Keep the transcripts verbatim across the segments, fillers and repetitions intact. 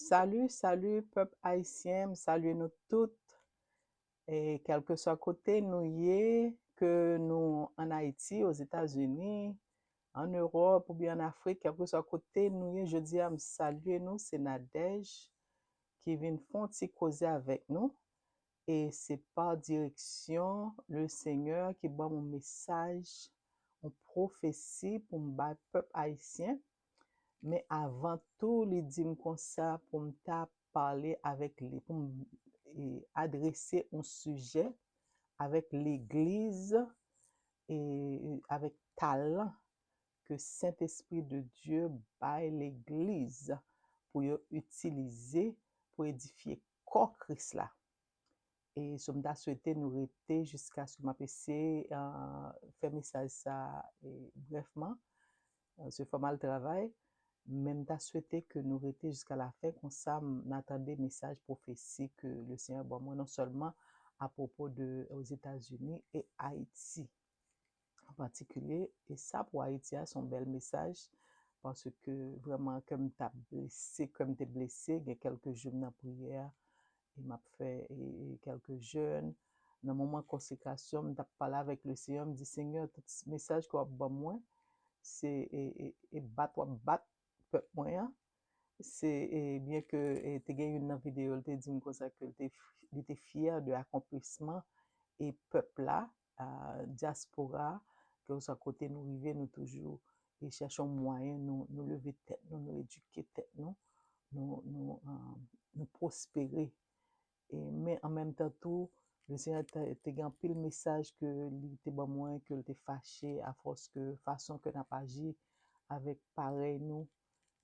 Salut, salut pèp ayisyen, m salye nou tout. E kèlkeswa kote nou ye, ke nou ann Ayiti, Ozetazini, ann Ewòp oubyen ann Afrik, kèlkeswa kote nou ye, jodi a m salye nou, se Nadège ki vin fè yon ti koze avèk nou. E se pa direksyon Lesenyè ki ban m yon mesaj, yon pwofesi pou m bay pèp ayisyen. Men avan tou, li di m konsa pou m ta pale avèk li, pou m e, adrese yon sijè avèk legliz e avèk talan ke Sentespri de Dye bay legliz pou yo itilize pou edifye kò Kris la. E so m ta swete nou rete jiskaske m ap eseye uh, fè mesaj sa e, brèfman, se fò m al travay, men m ta swete ke nou rete jiska lafen, konsa m a tande mesaj pwofesi ke Lesenyè ban mwen, non sèlman apwopo de Ozetazini e Ayiti an patikilye, e sa pou Ayiti a se yon bèl mesaj, paske vrèman kè m t ap blese, kè m te blese, gen kèlke jou m nan priyè, e m ap fè e, e, kèlke jèn. Nan moman konsekrasyon, m t ap pale avèk Lesenyè, m di, Senyè, tout mesaj ke w ap ban mwen, se e, e, e bat w ap bat pèp mwen an. Se e, byen ke e, te gen youn nan videyo, l te di m konsa ke l te, li te fyè de akonplisman e pèp la, a, dyaspora, kèlkeswa kote nou rive, nou toujou e chèche yon mwayen, nou, nou leve tèt nou, nou edike tèt nou, nou, nou, uh, nou pwospere. E, men an menm tan tou, Lesenyè te, te gen anpil mesaj ke li te ban mwen, ke l te fache afòs ke fason ke n ap aji avèk parèy nou,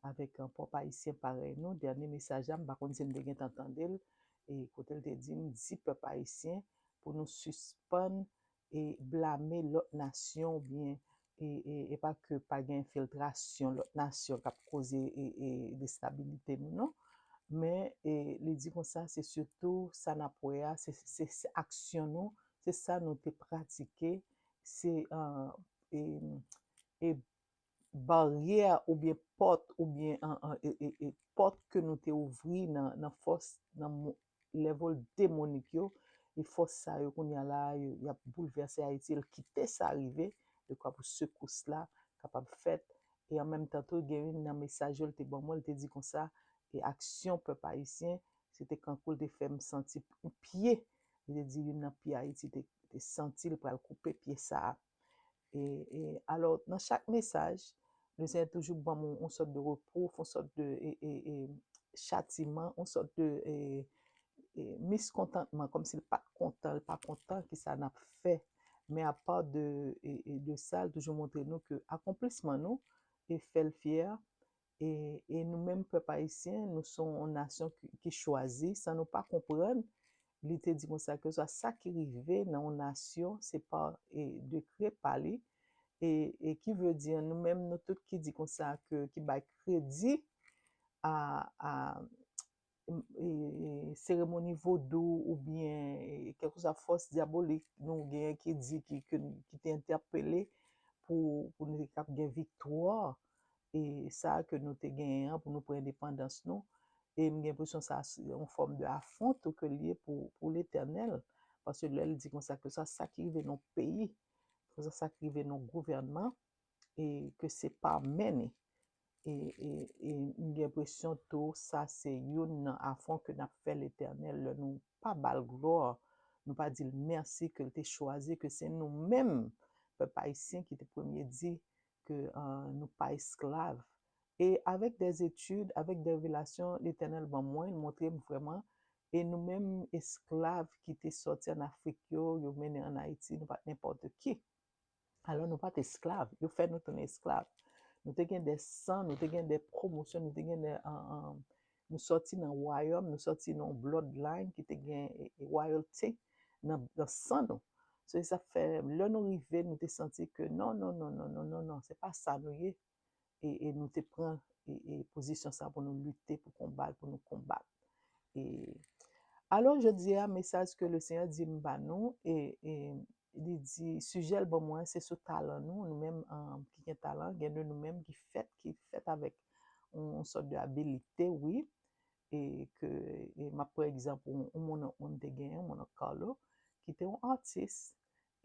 avèk uh, pwòp ayisyen parèy nou. Dènye mesaj la, m pa konn si n te gentan tande l, e kote l te di m, di pèp ayisyen pou nou sispann e blame lòt nasyon oubyen e, e, e pa ke pa gen enfiltrasyon lòt nasyon k ap koze e, e destabilite nou, non. Men e, li di konsa, se sitou sa n ap wè a, se, se, se aksyon nou, se sa nou te pratike, se uh, e, e baryè oubyen pòt oubyen an, an, e, e, e, pòt ke nou te ouvri nan, nan fòs, nan mo- level demonik yo, e fòs sa yo kounye a la, yo, y ap boulvèse Ayiti, l kite sa rive, dekwa pou sekous la kapab fèt. E an menm tan tou, gen youn nan mesaj yo l te ban mwen, l te di konsa, e aksyon pèp ayisyen, se te kankou l te fè m santi yon pye, li te di youn nan pye Ayiti te, te santi l pral koupe pye sa a. E, e, alò, nan chak mesaj, Lesenyè toujou ban m yon, yon sòt de repwouf, yon sòt de e, e, e, chatiman, yon sòt de e, e, miskontantman, kòmsi l pa t kontan, l pa kontan ki sa n ap fè. Men apa de, e, e, de sa, l toujou montre nou ke akonplisman nou e fè l fyè. E, e nou menm pèp ayisyen, nou se yon nasyon ki, ki chwazi, san nou pa konprann, li te di konsa, kèlkeswa sa ki rive nan yon nasyon, se pa e, dekrè pa li, e, e ki vle di nou menm, nou tout ki di konsa, ke, ki bay kredi a, a e, e, seremoni vodou oubyen e, kèlkeswa fòs dyabolik nou genyen ki di ki, ki, ki te entèpele pou, pou nou te kab gen viktwa e sa ke nou te genyen an pou nou pran endepandans nou. E m gen enpresyon sa se yon fòm de afwont tou ke l ye pou, pou Letènèl. Paske lè l di konsa ke sa, sa ki rive nan yon peyi, ke sa, sa ki rive nan yon gouvènman, e ke se pa men ni. E, e, e m gen enpresyon tou sa se youn nan afwon ke n ap fè Letènèl lè nou pa ba l glwa, nou pa di l mèsi ke l te chwazi ke se nou menm, pèp ayisyen, ki te premye di ke uh, nou pa esklav. E avèk dè etid, avèk dè revelasyon Letènèl ban mwen, l montre m vrèman, e nou menm esklav ki te sòti ann Afrik yo, yo mennen ann Ayiti, nou pa t nenpòt ki. Alò, nou pa t esklav. Yo fè nou tounen esklav. Nou te gen de san, nou te gen de pwomosyon, nou te gen de, uh, uh, nou sòti nan wayòm, nou sòti nan bloodline ki te gen e, e royalty nan, nan san nou. So, e sa fè, lè nou rive, nou te santi ke non, non, non, non, non, non, non, se pa sa nou ye. E, e nou te pran e, e pozisyon sa pou nou lite, pou konbat, pou nou konbat. E, alò, jodi a, mesaj ke Lesenyè di m ba nou, e, e li di, sijè l ban mwen, se sou talan nou, nou menm um, ki gen talan, gen de nou menm ki fèt, ki fèt avèk yon sòt de abilite, wi. e ke, e m ap pran egzanp yon, yon monnonk mwen m te genyen, yon monnonk Carlo, ki te yon atis,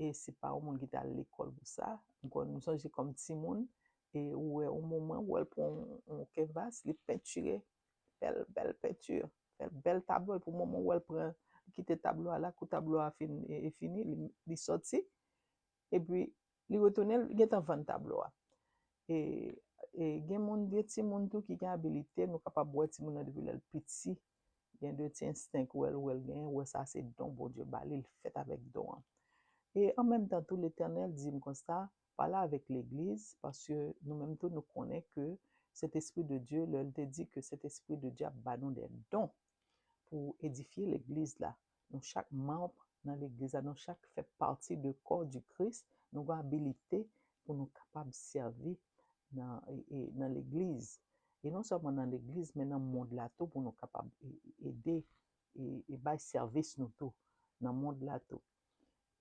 e se pa yon moun ki te al lekòl pou sa. M konn, m sonje kòm timoun, e ou wè yon moman, ou wè l pran yon, yon kenvas, li pentire, bèl, bèl penti, fè bèl tablo, epi yon moman, ou wè l pran, li kite tablo a la, kou tablo a fin, e, e fini, li, li sòti, epi li retounen, li gentan vann tablo a. E, e gen moun, gen timoun tou ki gen abilite, nou kapab wè timoun nan depi lè l piti, gen de ti ensten k wè l, wè l genyen, wè sa se don Bondye ba li, l fèt avèk don an. E an menm tan tou, Letènèl di m konsa, pale avèk legliz, paske nou menm tou, nou konnen ke Sentespri de Dye, lè l te di ke Sentespri de Dye ap ba nou de don pou edifye legliz la, nou chak manm nan legliz la, nou chak fè pati de kò di Kris, nou gen abilite pou nou kapab sèvi nan, e, e, nan legliz. E non sèlman nan legliz, men nan mond la tou pou nou kapab e, e, ede e, e bay sèvis nou tou nan mond la tou.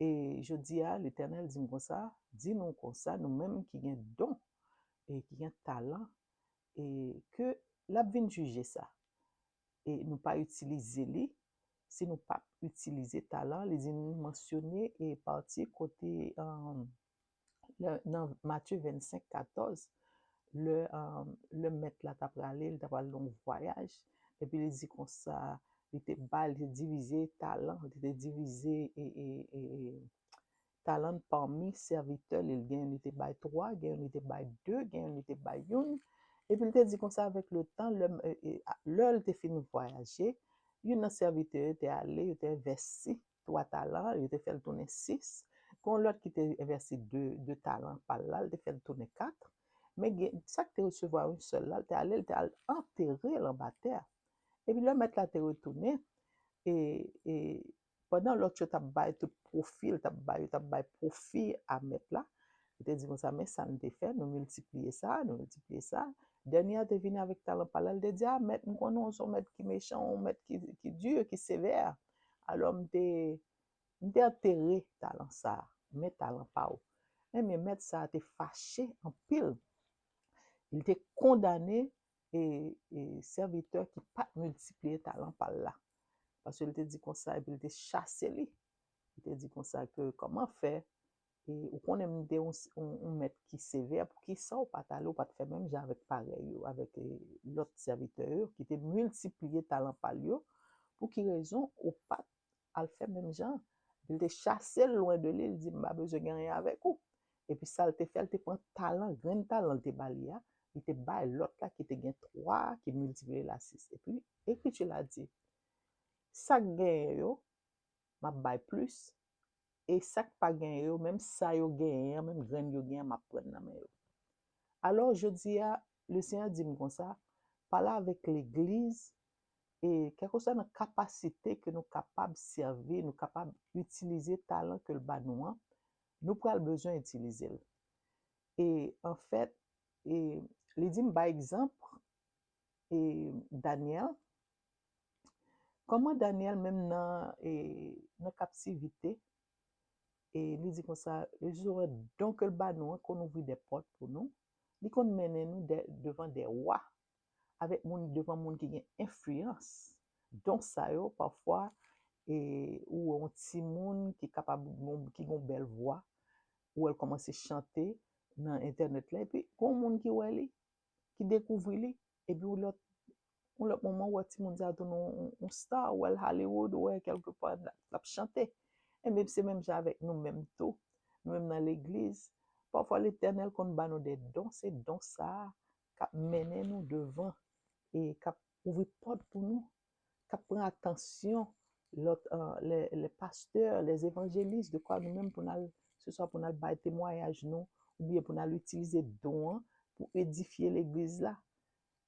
E jodi a, Letènèl di m konsa, di nou konsa, nou menm ki gen don e ki gen talan, e ke l ap vin jije sa. E nou pa itilize li, si nou pa itilize talan, li di nou mansyone e pati kote, um, lè, nan Matye vennsenk katòz, lè, um, lè mèt la t ap prale, li t ap al nan yon vwayaj, epi li di konsa, li te bay, li te divize talan, li te divize e, e, e, e, talan pami sèvitè li, gen youn li te bay twa, gen youn li te bay de, gen youn li te bay youn. Epi li te di konsa, avèk le tan, lè, e, e, a- lè li te fin vwayaje, youn nan sèvitè yo te ale, yo te envèsti twa talan, yo te fè l tounen sis. Gen yon lòt ki te envèsti de, de talan pa l la, li te fè l tounen kat. Men gen, sa k te resevwa yon sèl la, li te ale, li te al antere l anba tè. Epi lè mèt la te retounen, e, e pandan lòt yo t ap bay tout pwofi, l t ap bay, yo t ap bay pwofi a mèt la, li te di konsa, men sa n te fè, nou miltipliye sa, nou miltipliye sa. Dènye a te vini avèk talan pa l la, li te di, a mèt, m konnen w se yon mèt ki mechan, yon mèt ki, ki di, ki sevè. Alò, m te, m te antere talan sa a, men talan pa w. Ebyen, mèt sa a te fache anpil. Li te kondane e, e sèvitè ki pa t miltipliye talan pa l la. Paske li te di konsa, epi li te chase li. Li te di konsa ke, kòman fè, e, ou konnen m te yon, yon, yon mèt ki sevè, poukisa w pa t ale, w pa t fè menm jan avèk parèy yo, avèk, e, lòt sèvitè yo, ki te miltipliye talan pa l yo? Pou ki rezon ou pa t al fè menm jan? Epi l te chase l lwen de li, li di, m pa bezwen gen anyen avèk ou. Epi sa l te fè, l te pran talan, grenn talan l te ba li a, li te bay lòt la ki te gen twa, ki miltipliye l a sis. Epi Ekriti la di, sa k genyen yo, m ap bay plis, e sa k pa genyen yo, menm sa yo genyen an, menm grenn yo genyen an, m ap pran nan men yo. Alò, jodi a, Lesenyè di m konsa, pale avèk legliz, e kèlkeswa nan kapasite ke nou kapab sèvi, nou kapab itilize talan ke l ba nou an, nou pral bezwen itilize l. E anfèt, e li di m bay egzanp, e Danyèl, kòman Danyèl menm nan, e, nan kaptivite, e li di konsa, Jewova, don ke l ba nou an konn ouvri de pòt pou nou, li konn mennen nou de, devan de wa, avèk moun, devan moun ki gen enfliyans. Don sa yo, pafwa, e, ou wè yon timoun ki kapab, ki gen yon bèl vwa, ou wè l kòmanse chante nan entènèt la, epi gen yon moun ki wè li, ki dekouvri li, epi yon lòt, yon lòt moman, ou wè timoun sa a tounen yon, yon star, ou wè l Hollywood, ou wè kèlkepa l ap chante. Ebyen, se menm jan avèk nou menm tou. Nou menm nan legliz, pafwa Letènèl konn ba nou de don, se don sa a k ap mennen nou devan e k ap ouvri pòt pou nou, k ap pran atansyon lòt, e, lè, lè pastè, lè evanjelis, dekwa nou menm pou n al, se swa pou n al bay temwayaj nou, oubyen pou n al itilize don an pou edifye legliz la.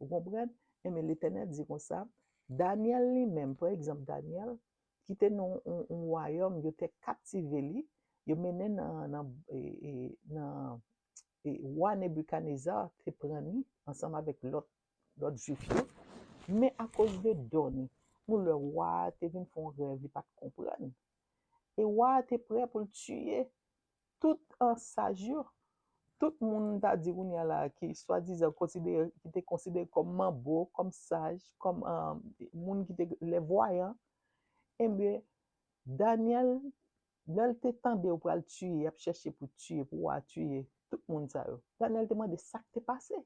Ou konprann? Ebyen, Letènèl di konsa, Danyèl li menm, pa egzanp, Danyèl, ki te nan yon, yon, yon wayòm, yo te kaptive li, yo mennen nan, nan, e, e, nan, e, wa Nebikadneza te pran li ansanm avèk lòt, lòt Jwif yo. Men akoz de don li, yon lè wa a te vin fè yon rèv li pa t konprann. E wa a te prè pou l tiye tout, e, saj yo. tout moun ta di kounye a la ki swadizan konsidere, ki te konsidere kòm manbo, kòm saj, kòm, um, moun ki te lè vwayan, ebyen, Danyèl, lè l te tande yo pral tiye, y ap chèche pou tiye, pou wa tiye, tout moun sa yo. Danyèl te mande sa k te pase.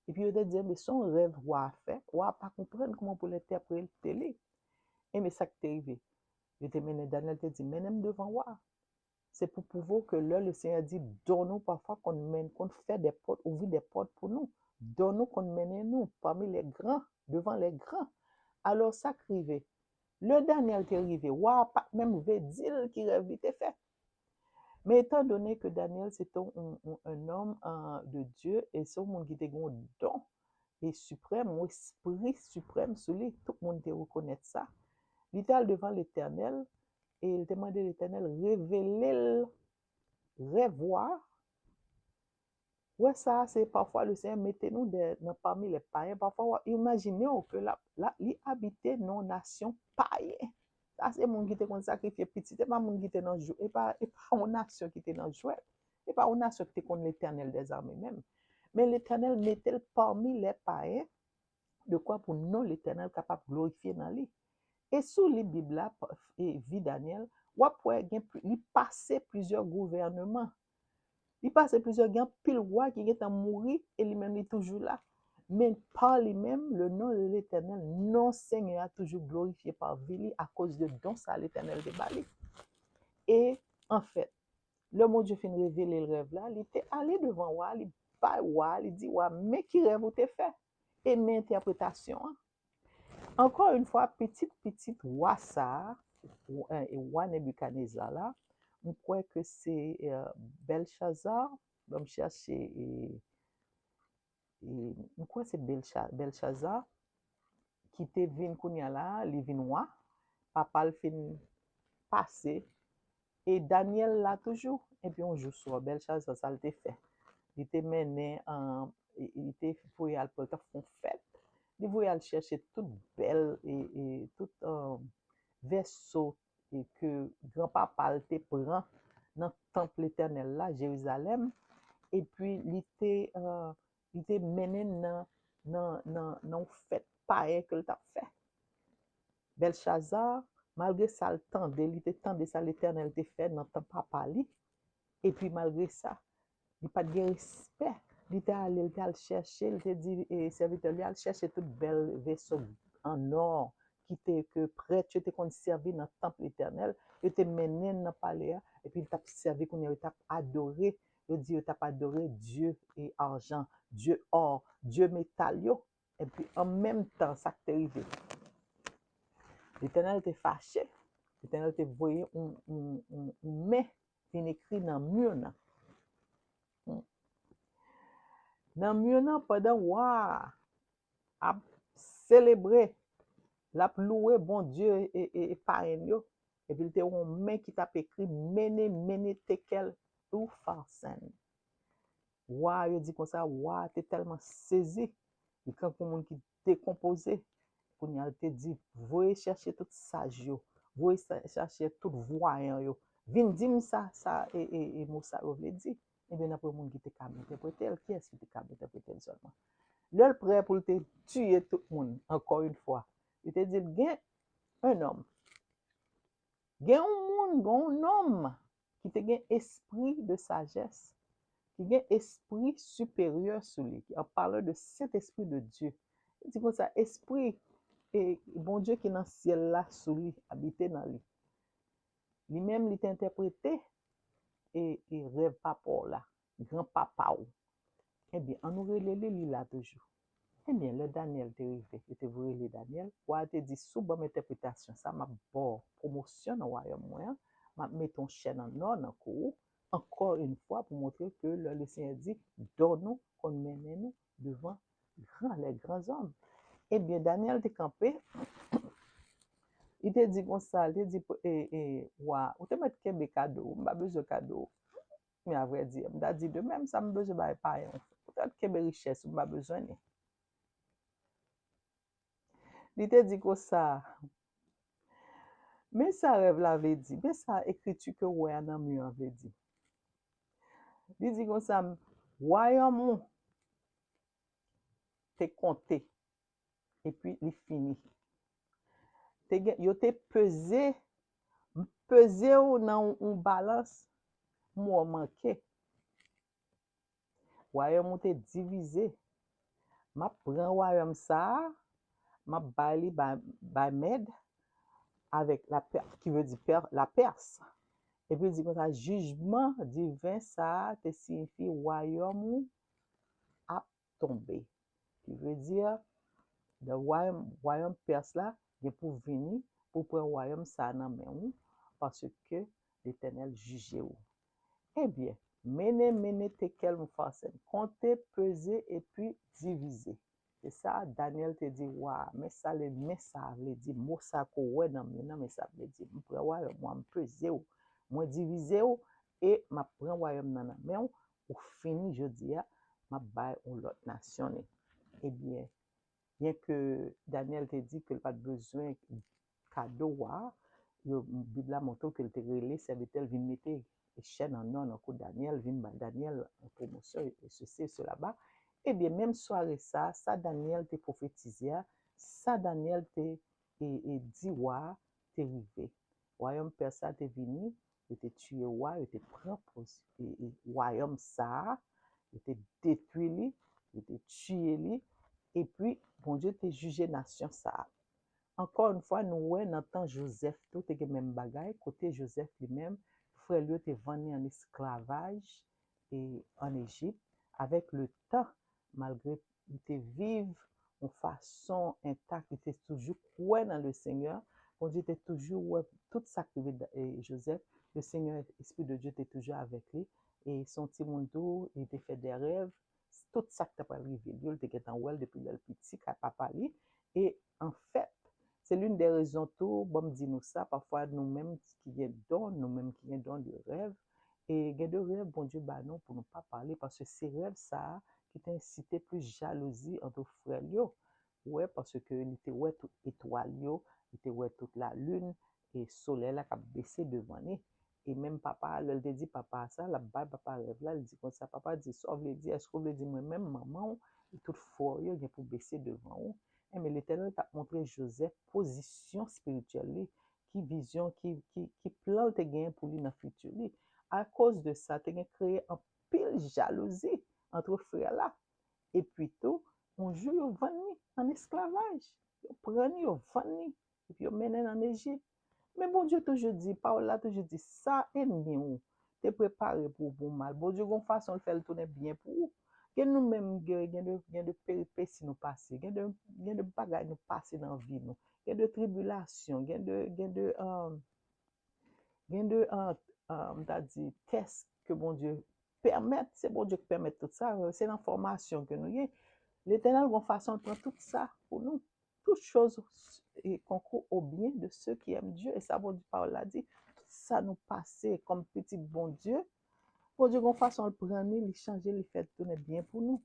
Epi yo te di, ebyen, se yon rèv wa a fè. Wa a pa konprann kòman pou l entèprete li. Ebyen, sa k te rive? Yo te mennen Danyèl, te di, mennen m devan wa a. Se pou pwouve w ke lè Lesenyè di don nou, pafwa konn men, konn fè de pòt, ouvri de pòt pou nou. Don nou konn mennen nou pami lè gran, devan lè gran. Alò, sa k rive? Lè Danyèl te rive, wa a pa t menm vle di l ki rèv li te fè. Men etandone ke Danyèl se te yon, yon, yon nonm, ah, de Dye, e se yon moun ki te gen yon don e siprèm, yon espri siprèm sou li, tout moun te rekonèt sa. Li te al devan Letènèl e li te mande Letènèl revele l rèv wa a. Wè sa, se pafwa Lesenyè mete nou de, nan pami lè payen. Pafwa, w ap imajine w ke l ap, l ap, li abite nan yon nasyon payen. Sa se moun ki te konn sakrifye pitit. E pa moun ki te nan jwèt. E pa, e pa yon nasyon ki te nan jwèt. E pa yon nasyon ki te konn Letènèl dèzame menm. Men Letènèl mete l pami lè payen, dekwa pou non Letènèl kapab glorifye nan li. E si w li Bib la, pa- e vi Danyèl, w ap wè gen pli- li pase plizyè gouvèneman. Li pase plizyè, gen anpil wa ki gentan mouri e li menm li toujou la. Men pa li menm, le nom de l'Éternel, non Senyè a toujou glorifye pa vi li akoz de don sa Letènèl te ba li. E anfèt, lè Bondye fin revele l rèv la, li te ale devan wa, li bay wa, li di wa, men ki rèv ou te fè e men entèpretasyon an. Ankò yon fwa, pitit pitit wa sa a, w- e wa Nebikadneza la, m kwè ke se eh, Bèlchazar, ban m chèche, e, e, m kwè se Bèlcha- Bèlchazar, ki te vin kounye a la, li vin wa, papa l fin pase, e Danyèl la toujou. Epi yon jou swa, Bèlchazar, sa l te fè? Li te mennen, an, li te voye al pou l ta fè yon fèt. Li voye al chèche tout bèl e, e tout, an, vèso e ke granpapa l te pran nan tanp Letènèl la, Jerizalèm. Epi li te, an, li te mennen l nan, nan, nan, nan yon fèt payen ke l t ap fè. Bèlchazar, malgre sa l tande, li te tande sa Letènèl te fè nan tan papa li, epi malgre sa, li pa t gen respè. Li te ale, li te al chèche, li te di e, sèvitè li al chèche tout bèl veso an nò ki te, ke prèt yo te konn sèvi nan tanp Letènèl, yo te mennen l nan palè a, epi li t ap sèvi kounye a, yo t ap adore, yo di yo t ap adore dye e ajan, dye ò, dye metal yo. Epi an menm tan, sa k te rive? Letènèl te fache. Letènèl te voye yon, yon, yon, yon men vin ekri nan mi nan. Hmm. Nan mi nan, pandan wa a ap selebre, l ap louwe Bondye e, e, e payen yo, epi l te wè yon men ki t ap ekri Mene, Mene, Tekel, Upharsin. Wa a, yo di konsa, wa a te tèlman sezi, li kankou moun ki dekonpoze. Kounye a, l te di, voye chèche tout saj yo, voye sa- chèche tout vwayan yo, vin di m sa, sa e, e, e mo sa yo vle di. Ebyen, n ap wè moun ki te ka entèprete l. Kiyès ki te ka entèprete l sèlman? Lè l prè pou l te tiye tout moun, ankò yon fwa, li te di l, gen yon nonm, gen yon moun, gen yon nonm ki te gen espri de sajès, ki gen espri siperyè sou li, ki an palan de Sentespri de Dye. Li di konsa, espri e Bondye ki nan syèl la sou li, abite nan li. Li menm, li te entèprete e, e rèv papa w la, granpapa w. Ebyen, an nou rele li, li la toujou. Ebyen, lè Danyèl te rive, yo te voye rele Danyèl, wa a te di, si w ban m entèpretasyon sa, m ap ba w pwomosyon nan wayòm mwen an, m ap mete yon chèn an nò nan kou w, ankò yon fwa pou montre ke lè Lesenyè di, don nou konn mennen nou devan gran, lè gran zòm. Ebyen, Danyèl te kanpe, li te di konsa, li te di, e, e, wa, ou te mèt kenbe kado w, m pa bezwen kado w. Men avrèdi, m ta di de menm, sa m bezwen bay payen w. Ou ta kenbe richès ou, m pa bezwen li. Li te di konsa, men sa rèv la vle di, men sa ekriti ke w wè a nan mi an vle di. Li di konsa, Wayòm ou te konte, epi li fini. Te gen, yo te peze, peze w nan yon balans, m wè w manke. Wayòm ou te divize. M ap pran wayòm sa a, m ap bay li bay, bay Mèd, avèk la Pè-, ki vle di Pè-, la Pès. Epi l di konsa, jijman diven sa a te siyifi wayòm ou ap tonbe. Ki vle di, the wayòm, wayòm Pès la gen pou vini pou pran wayòm sa a nan men ou, paske Letènèl jije ou. Ebyen, mennen, mennen, tekel, moufarsen, konte, peze, epi divize. Se sa Danyèl te di wa a. Men sa le, men sa vle di, mo sa ke w wè nan men nan, men sa vle di, m pran wayòm ou a, m peze w, mwen divize w, e m ap pran wayòm nan nan men w, ou fini jodi a, m ap bay yon lòt nasyon li. Ebyen, byen ke Danyèl te di ke l pa t bezwen kado wa a, yo, Bib la montre w ke l te rele sèvitè l vin mete chèn an nò nan kou Danyèl, vin bay Danyèl pwomosyon, e sesi, e sela ba. Ebyen, menm sware sa a, sa Danyèl te pwofetize a, sa Danyèl te, e, e, di wa a, te rive. Wayòm Pès la te vini, yo te tiye wa, yo te pran pos-, e, e, wayòm sa a, yo te detwi li, yo te tiye li, epi Bondye te jije nasyon sa a. Ankò yon fwa, nou wè nan tan Jozèf tou te gen menm bagay, kote Jozèf li menm, frè l yo te vann li an esklavaj e an Ejip. Avèk le tan, malgre li te viv yon fason entak, li te toujou kwè nan le Senyè, Bondye te toujou wè tout sa k rive Da-, e, Jozèf, le Senyè, Espri de Dye te toujou avèk li, e se yon timoun tou, li te fè de rèv, tout sa k ta pral rive li yo, li te gentan wè l depi lè l piti, kay papa li. E anfèt, se l'une des raisons tou, ban m di nou sa, pafwa nou menm ki gen don, nou menm ki gen don de rèv, e gen de rèv Bondye ba nou pou nou pa pale, paske se rèv sa a ki te ensite plis jalouzi ant frè l yo. Ou wè, paske li te wè tout etwal yo, li te wè tout lalin, e solèy la k ap bese devan li. E menm papa a, lè l te di papa a sa, l ap bay papa a rèv la, li di konsa, papa di, sa w vle di, èske w vle di mwen menm, manman w, e tout frè w yo gen pou bese devan ou? Enben, Letènèl t ap montre Jozèf pozisyon espirityèl li, ki vizyon, ki, ki, ki plan l te genyen pou li nan fiti li. Akoz de sa, te gen kreye anpil jalouzi ant frè la. Epi tou, yon jou yo vann li an esklavaj. Yo pran li, yo vann li, epi yo mennen l an Ejip. Men Bondye toujou di, pawòl la toujou di, sa ènmi w te prepare pou ou pou mal, Bondye gon fason l fè l tounen byen pou ou. Gen nou menm, gen, gen de, gen de peripesi nou pase, gen de, gen de bagay nou pase nan vi nou, gen de tribilasyon, gen de, gen de, um, gen de, uh, uh, m ta di, tès ke Bondye pèmèt, se Bondye ki pèmèt tout sa, se nan fòmasyon ke nou ye. Letènèl gon fason l pran tout sa pou nou. Toutes choses concourent au bien de ceux qui aiment Dieu. E sa Bondye pawòl la di, tout sa nou pase kòm pitit Bondye, Bondye gon fason l pran li, li chanje, li fè l tounen byen pou nou.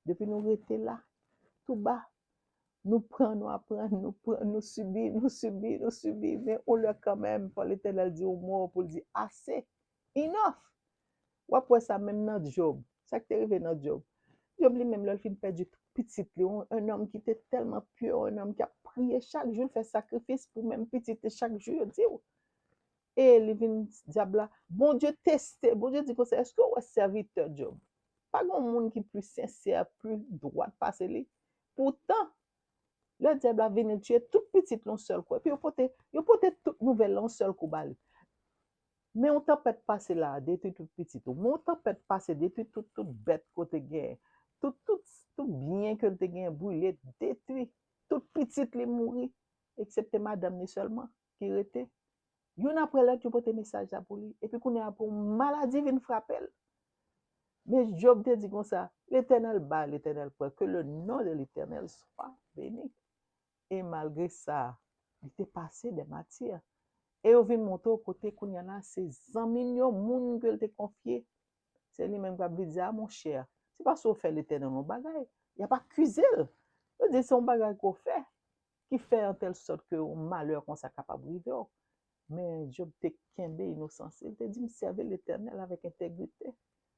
Depi nou rete la, tou ba, nou pran, nou aprann, nou pran, nou sibi, nou sibi, nou sibi, men yon lè kanmenm, fò Letènèl di yon mo pou l di ase, enough. W ap wè sa menm nan Jòb. Sa k te rive nan Jòb? Jòb li menm, lè l fin pèdi tout pitit li, yon, un homme ki te tèlman pure, un homme ki ap priye chak jou, l fè sakrifis pou menm pitit li chak jou, yo di w. E li vin, dyab la, Bondye teste, Bondye di konsa, èske w wè sèvitè Jòb? Pa gen moun ki pli sensè, pli dwat pase li. Poutan, lè dyab la vini, l tiye tout pitit li yon sèl kou. Epi yo pote, yo pote tout nouvèl la yon sèl kou ba li. Men yon tanpèt pase la, detwi tout pitit ou. Men yon tanpèt pase, detwi tout, tout bèt ke w te genyen. Tout, tout, tout byen ke l te genyen, brile, detwi. Tout pitit li mouri, eksepte madanm li sèlman ki rete. Youn apre lòt, yo pote mesaj la pou li. Epi kounye a, pou yon maladi vin frape l. Men Jòb te di konsa, Letènèl ba, Letènèl pran, que le nom de l'Éternel soit béni. E malgre sa, li te pase de mati. E yo vin montre w kote kounye a la, se zanmi l yo, moun ke l te konfye. Se li menm k ap vin di, a monchè, se paske w fè Letènèl yon bagay. Y ap akize l. Yo di se yon bagay ke w fè ki fè an tèl sòt ke yon malè konsa kapab rive w. Men Jòb te kenbe inosans li. Li te di, m sèvi Letènèl avèk entegrite.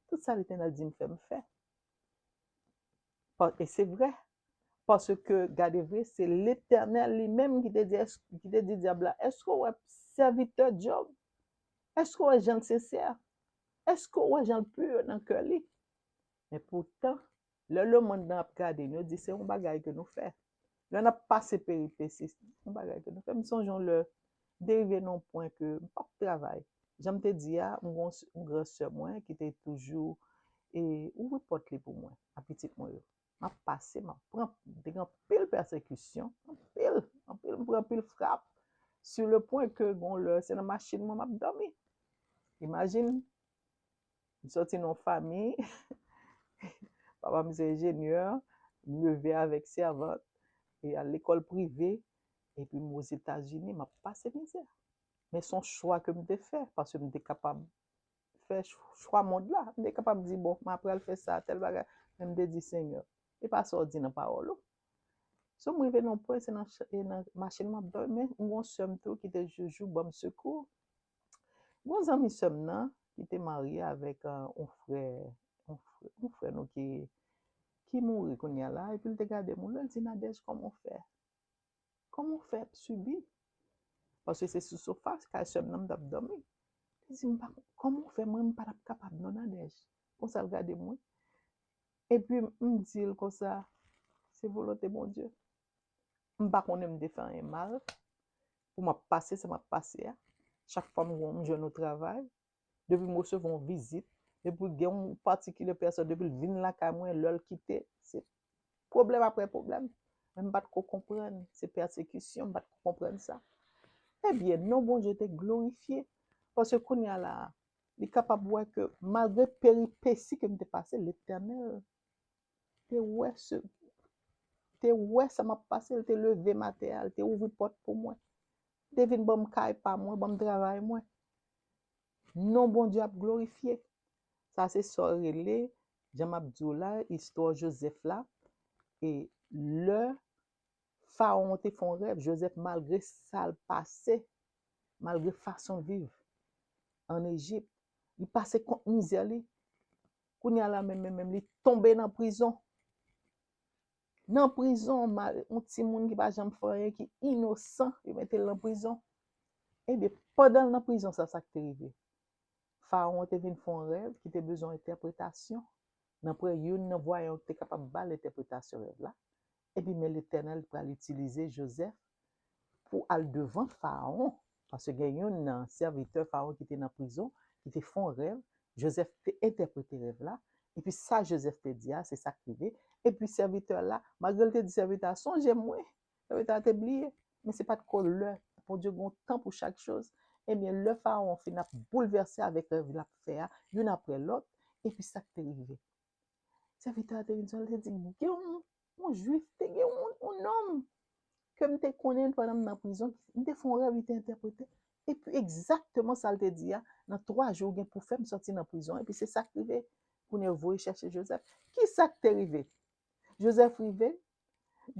Tout sa Letènèl di m fè, m fè. Pa- E se vre. Paske, gade vre, se Letènèl li menm ki te di, ki te di dyab la, èske w wè sèvitè Job? Èske w wè jan l sensè? Èske w wè jan l pi nan kè li? Men poutan, lè lemonn nan ap gade n, yo di se yon bagay ke nou fè. Lè n ap pase peripesi, se yon bagay ke nou fè. M sonje yon lè, m te rive nan yon pwen ke m p ap travay. Jan m te di a, m gon yon gran sè mwen ki te toujou e, ouvri pòt li pou mwen, a pitit mwen yo. M ap pase, m ap pran, m te gen anpil pèsekisyon, anpil, anpil, m pran anpil frap, sur le point ke gon lè, se nan machin mwen m ap dòmi. Imajine, m sòti nan yon fanmi, papa m se enjenyè, m leve avèk sèvant, e al lekòl prive, epi m Ozetazini, m ap pase mizè. Men se yon chwa ke m te fè, paske m te kapab fè ch- chwa mond la. M te kapab di, bon, m apral fè sa, tèl bagay. Men m te di, Senyè, e pa sa w di nan pawòl ou. So m rive nan yon pwen, se nan, ch- e nan machin m ap dòmi, men m gon sè m tou ki te toujou ban m sekou. Gon zanmi sè m nan, ki te marye avèk uh, yon frè, yon frè, yon frè nou ki, ki mouri kounye a la, epi l te gade m, lè l di, Nadège, kòman w fè? Kòman w fè ap sibi? Paske se sou sofa, kay sè m nan m t ap dòmi. Li di m, pa, kòman w fè mwen m pa t ap kapab non Nadège? Konsa l gade mwen. Epi m di l konsa, se volonte Bondye. M pa konnen m te fè anyen mal. Pou m ap pase sa m ap pase a. Chak fwa m gon- m jwenn yon travay, depi m resevwa yon vizit, depi gen yon patikilye pèsòn, depi l vin lakay mwen, lè l kite, se pwoblèm apre pwoblèm. Men m pa t ko konprann, se pèsekisyon, m pa t ko konprann sa. Ebyen, non Bondye te glorifye. Paske kounye a la, li kapab wè ke malgre peripesi ke m te pase, Letènèl te wè se te wè sa m ap pase, li te leve m atè a, li te ouvri pòt pou mwen. Li te vin ban m kay pa mwen, ban m travay mwen. Non Bondye ap glorifye. Sa se sa w rele, jan m ap di w la, istwa Jozèf la. E lè Fawon te fè yon rèv, Jozèf, malgre sa l pase, malgre fason l viv ann Ejip, li pase kont mizè li. Kounye a la menm, menm, menm, li tonbe nan prizon. Nan prizon, yon timoun ki pa janm fè anyen, ki inosan, yo mete l nan prizon. Ebyen, pandan l nan prizon sa, sa k te rive? Fawon te vin fè yon rèv ki te bezwen entèpretasyon. Nan prè youn nan vwayon ki te kapab ba l entèpretasyon rèv la. Epi men Letènèl pral itilize Jozèf pou al devan Fawon. Paske gen youn nan sèvitè Fawon ki te nan prizon, ki te fè yon rèv, Jozèf te entèprete rèv la. Epi sa Jozèf te di a, se sa k rive. Epi sèvitè la, malgre l te di sèvitè a, sonje mwen, sèvitè a te bliye. Men se pa t ko lè. Bondye gen yon tan pou chak choz. Ebyen, lè Fawon fin ap boulvèse avèk rèv l ap fè a, youn apre lòt, epi sa k te rive? Sèvitè a te vin sou l, te di, gen yon, yon Jwif, te gen yon, yon nonm ke m te konnen pandan m nan prizon, m te fè yon rèv, li te entèprete. Epi egzakteman sa l te di a, nan twa jou ou gen pou fè m sòti nan prizon. Epi se sa k rive. Kounye a yo voye chèche Jozèf. Ki sa k te rive? Jozèf rive,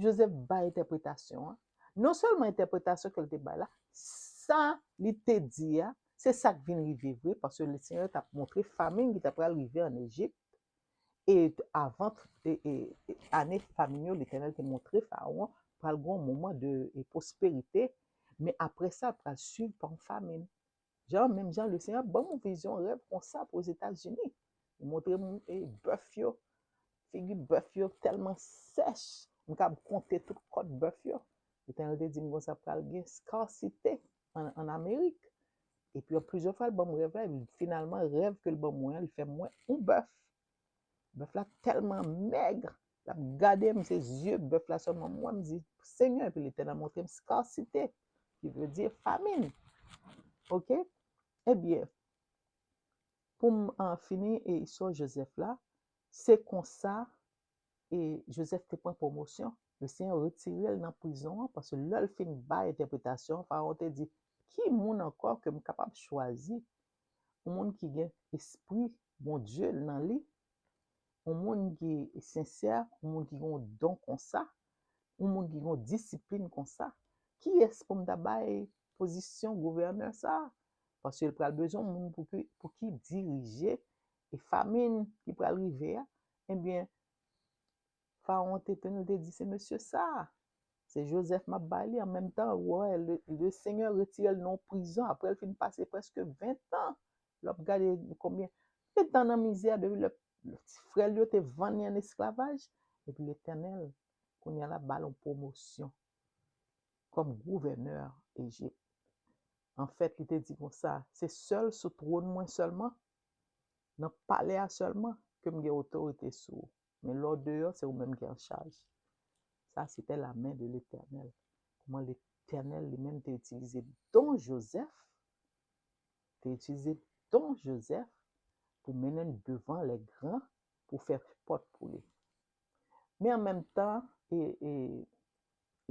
Jozèf bay entèpretasyon an. Non sèlman entèpretasyon ke l te bay la, sa li te di a, se sa k vin rive vre, paske Lesenyè t ap montre famin ki ta pral rive ann Ejip. E avan e, e, e, ane famin yo, Letènèl te montre Fawon pral gen yon moman de e, pwosperite, men apre sa, l pral swiv pa yon famin. Jan, menm jan, Lesenyè ban m yon vizyon, rèv konsa pou Ozetazini. Li montre m e, bèf yo, figi bèf yo tèlman sèch, m kab konte tout kòt bèf yo. Letènèl te di m konsa pral gen skarsite ann, ann Amerik. Epi, plizyè fwa, l ban m rèv la, epi finalman, rèv ke l ban mwen an, li fè m wè yon bèf. Bèf la tèlman mèg, l ap gade m, se zye bèf la sèlman m wè, m di, Senyè, epi Letènèl montre m skarsite, ki vle di famin. Oke? Ebyen, pou m uh, fini e istwa Jozèf la, se konsa e Jozèf te pran pwomosyon. Lesenyè retire l nan prizon an, paske lè l fin bay entèpretasyon an, Fawon te di, ki moun ankò ke m kapab chwazi? Yon moun ki gen espri Bondye nan li, yon moun ki sensè, yon moun ki gen yon don konsa, yon moun ki gen yon disiplin konsa. Kiyès pou m ta bay pozisyon gouvènè sa a? Paske l pral bezwen moun pou ki, pou ki dirije e famin ki pral rive a. Ebyen, Fawon te tande, te di, se mesye sa a. Se Jozèf m ap bay li. An menm tan, ou wè, le, le Senyè retire l nan yon prizon. Apre l fin pase prèske ven tan. Lè w ap gade konbyen, konbyen tan nan mizè, depi lè, lè ti frè l yo te vann li an esklavaj. Epi Letènèl, kounye a la, ba l yon pwomosyon kòm gouvènè Ejip. Anfèt, li te di konsa, se sèl sou twòn mwen sèlman, nan palè a sèlman, ke m gen otorite sou ou. Men lè w deyò, se ou menm ki an chaj. Sa, se te la men de Letènèl. Kòman Letènèl li menm te itilize don Jozèf, te itilize don Jozèf pou mennen l devan lè gran, pou fè pòt pou li. Men an menm tan, e, e,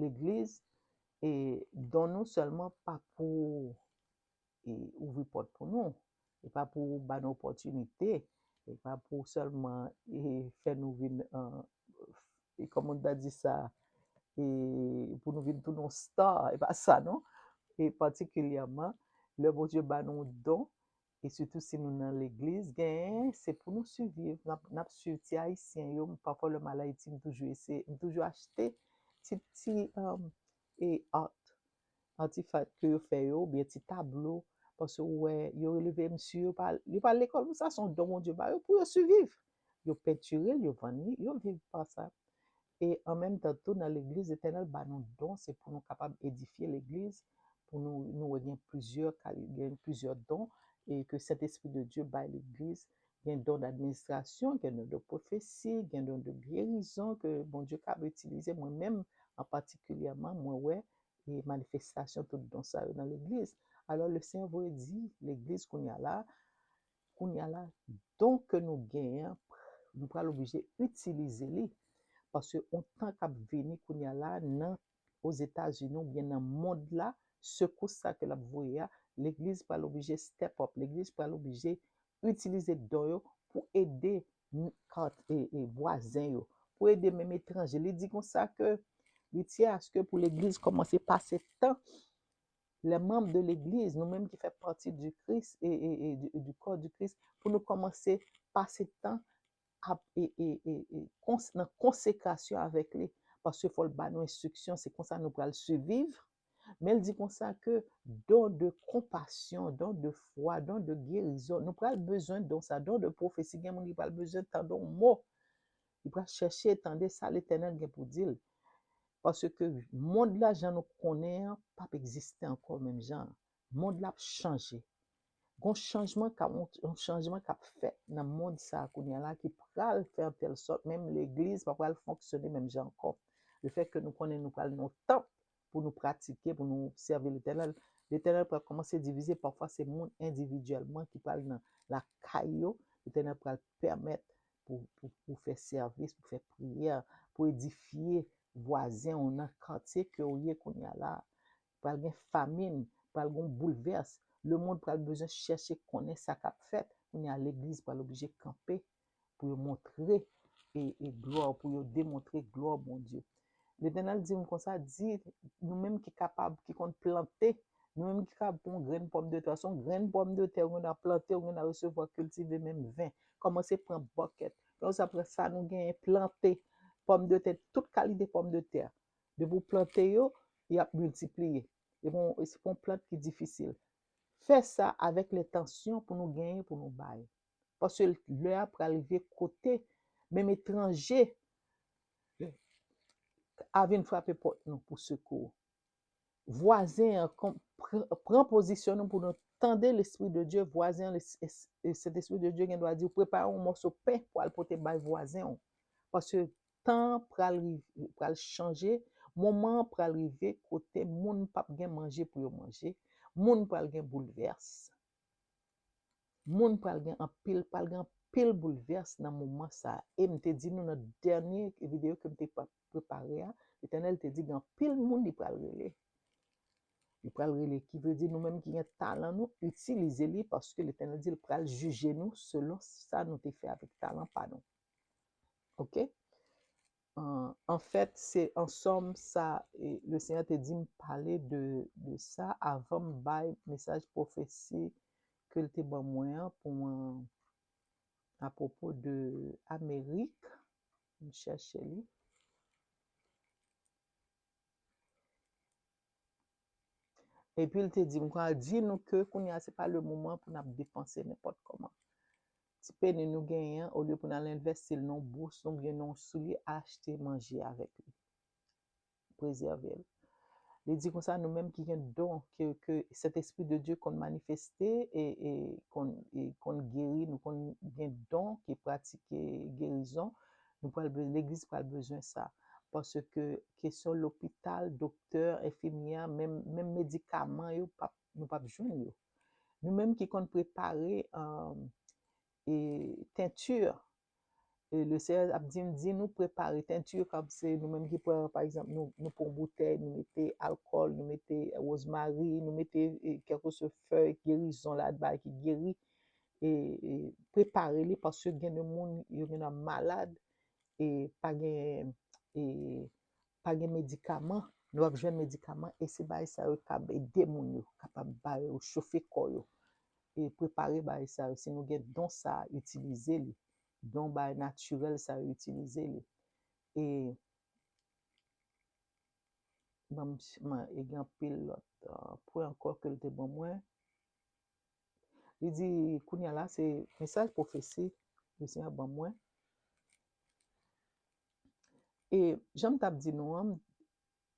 legliz, e, don nou sèlman pa pou, e, ouvri pòt pou nou. E pa pou ba nou opòtinite. E pa pou sèlman, e, fè nou vin, e, kòman nou ta di sa, e, pou nou vin tounen yon star. E pa sa, non. E patikilyèman, lè Bondye ba nou yon don, e sitou si nou nan legliz, genyen, se pou nou siviv. N ap, n ap swiv ti Ayisyen yo. Pafwa, lè m al Ayiti, m toujou eseye, m toujou achte ti, ti, um, e art, atifak ke yo fè yo, oubyen ti tablo, paske ou wè, yo elve m si yo pa, yo pa al lekòl pou sa, se yon don Bondye ba yo, pou yo siviv. Yo pentire l, yo vann li, yo viv pa sa. E an menm tan tou, nan legliz, Letènèl ba nou don, se pou nou kapab edifye legliz, pou nou, nou wè gen plizyè kali-, gen plizyè don, e ke Sentespri de Dye bay legliz, gen don d'administration, gen don de pwofesi, gen don de guérison ke Bondye kab itilize. Mwen menm, an patikilyèman, mwen wè e manifestasyon tout don sa yo nan legliz. Alò, le Senyè voye di legliz kounye a la, kounye a la, don ke nou genyen an, nou pral oblije itilize li. Paske yon tan k ap vini kounye a la, nan Ozetazini oubyen nan mond la, sekous sa ke l ap voye a, legliz pral oblije step up, legliz pral oblije itilize don yo pou ede n-, kat-, e, e, vwazen yo, pou ede menm etranje. Li di konsa ke li tye aske pou legliz kòmanse pase tan, les membres de l'église, nou menm ki fè pati du Christ e, e, e du, du corps du Christ, pou nou kòmanse pase tan ap, e, e, e, e, kons-, nan konsekrasyon avèk li. Paske fò l ba nou enstriksyon, se konsa nou pral siviv. Men l di konsa ke don de konpasyon, don de fwa, don de gerizon, nou pral bezwen don sa, don de pwofesi, gen moun ki pral bezwen tande yon mo. Li pral chèche tande sa Letènèl gen pou di l. Paske mond la, jan nou konnen an, p ap egziste ankò menm jan an. Mond la ap chanje. Gon chanjman k ap, yon chanjman k ap fèt nan mond sa a kounye a la ki pral fè an tèl sòt menm legliz pa pral fonksyone menm jan ankò. Lefètke nou konnen nou pral nan yon tanp pou nou pratike, pou nou sèvi Letènèl, Letènèl pral kòmanse divize. Pafwa, se moun endividyèlman ki pral nan lakay yo, Letènèl pral pèmèt pou, pou, pou fè sèvis, pou fè priyè, pou edifye vwazen w nan katye ke w ye kounye a la. Pral gen famin, pral gen yon boulvès. Lemonn pral bezwen chèche konnen sa k ap fèt. Kounye a, legliz pral oblije kanpe pou yo montre e, e glwa, pou yo demontre glwa Bondye. Letènèl di m konsa, di nou menm ki kapab, ki konn plante, nou menm ki kapab pran yon grenn pòmdetè, se yon grenn pòmdetè ou gen dwa plante, ou gen dwa resevwa, kiltive menm ven. Kòmanse pran bòkèt. Lè w sa pran sa nou genyen, plante pòmdetè, tout kalite pòmdetè. Depi w plante yo, y ap miltipliye. E bon, e se pa yon plant ki difisil. Fè sa avèk lentansyon pou nou genyen, pou nou bay. Paske lè a pral rive kote menm etranje a vin frape pòt nou pou sekou. Vwazen an, kon-, pran, pran pozisyon nou pou nou tande Lespri de Dye, vwazen an, le, es-, e Sentespri de Dye gen dwa di w, prepare yon mòso pen pou al pote bay vwazen w. Paske tan an pral rive, pral chanje, moman an pral rive kote moun p ap gen manje pou yo manje, moun pral gen boulvès. Moun pral gen anpil, pral gen anpil boulvès nan moman sa a. E m te di nou nan dènye videyo ke m te pa-, prepare a, Letènèl te di gen anpil moun li pral rele. Li pral rele, ki vle di nou menm ki gen talan nou, itilize li, paske Letènèl di l pral jije nou selon sa nou te fè avèk talan pa nou. Oke? An, anfèt, se an sòm sa, e, le Senyè te di m pale de, de sa avan m bay mesaj pwofesi ke l te ban mwen an pou mwen apwopo de Amerik. M chèche li. Epi l te di m, "Mwen pral di nou ke kounye a se pa le moman pou n ap depanse nenpòt kòman. Ti peni nou genyen an, olye pou n al envesti l nan yon bous oubyen nan yon soulye, achte manje avèk li. Prezève l." Li di konsa, nou menm ki gen don, ke, ke Sentespri de Dye konn manifeste e, e konn, e konn geri, nou konn gen don ki pratike gerizon, nou pral be-, legliz pral bezwen sa. Paske kesyon lopital, doktè, enfimyè, menm, menm medikaman yo, p ap, nou p ap jwenn yo. Nou menm ki konn prepare, um, e, tenti, e, le Seyè ap di m, di nou prepare tenti, kòm se nou menm ki pran, pa egzanp, nou, nou pran boutèy, nou mete alkòl, nou mete wozmari, nou mete, e, kèlkeswa fèy gerizon la, bagay ki geri, e, e prepare li, paske gen de moun, yo gen nan malad, e pa gen, e pa gen medikaman, nou ap jwenn medikaman, e se bagay sa yo k ap ede moun yo, kapab ba yo, chofe kò yo, e prepare bagay sa yo. Si nou gen don sa, itilize li. Don bagay natirèl sa yo, itilize li. E ban m ch-, man, e gen anpil lòt, uh, pwen ankò ke l te ban mwen. Li di, kounye a la, se mesaj pwofesi, le Senyè ban mwen. E jan m t ap di nou an,